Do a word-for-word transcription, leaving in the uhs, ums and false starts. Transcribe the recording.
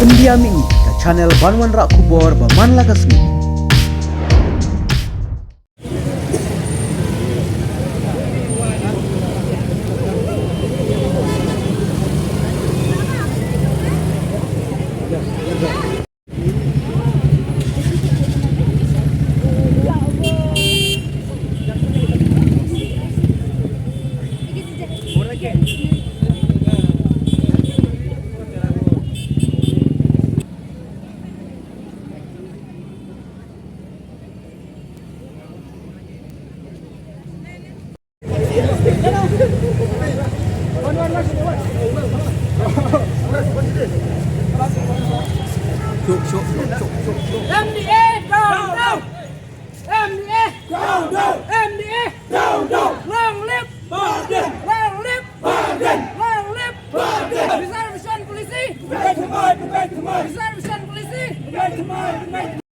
India Mihmih, ka channel ban wanrah khubor ba man la ka sngi. M D A down, down! M D A down, down! M D A down, down! Long live Biden! Long live Biden! Long live Biden! Reservation policy! Reservation policy!